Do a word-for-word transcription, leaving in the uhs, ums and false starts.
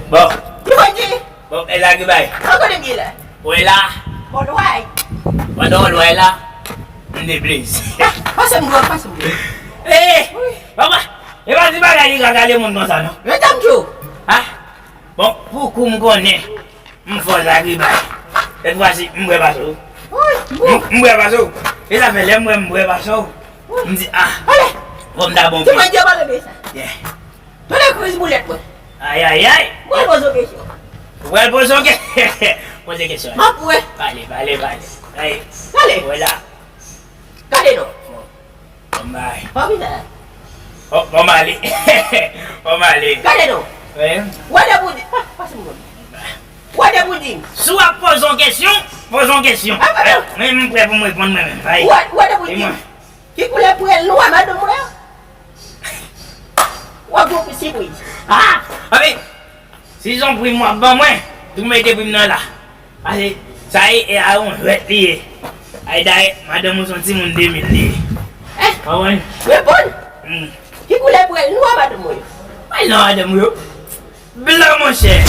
Bon. Ki mwen di? Bon, e la ki bay. An kote m ye la? Ou e la? Bon, lway. Pandan w lway la, m deplase. Pase m gòl, pase m gòl. Eh, papa, e pa ti bagay li ka gade moun konsa non. Rete m di w. Ah, bon, pou kou m konnen, m fò sa ki bay. Sèt fwa si, m bwè pase w. M bwè pase w. E sa fè lè m wè m bwè pase w. M di, ah. Ale. Bon, m ta bon. Ti mwen di yo pale de sa. Yeah. Tande kriz boulèt mwen. Ayayay. Mwen poze w kesyon. Ou pral poze w ke- poze kesyon. M ap wè. Pale, pale, pale. Ay. Pale. Wè la. Gade non. Bon bay. Pa vin la. Bon, bon, m ale. Bon, m ale. Gade non. Wi. Wè de boudi. Ah, pase m gòl. Wè de boudi. Si w ap poze yon kesyon, poze yon kesyon. Ah, papa. Mwen, m prè pou m reponn mwen menm. Ay. Wè, wè de boudi. Ki koulè pwèl nwa madanm mwen an? W ap gon sipriz. Ah! Anben, si se yon prim w ap ban mwen, tou mete prim nan la. Pase sa e, e a yon jwèt li ye. Ay dayè, madanm ou se yon timoun de mil li ye. Eh! Konprann? Reponn! Hmm. Ki koulè pwèl nwa madanm mwen yo? Pwèl nwa madanm ou yo? Blan, monchè.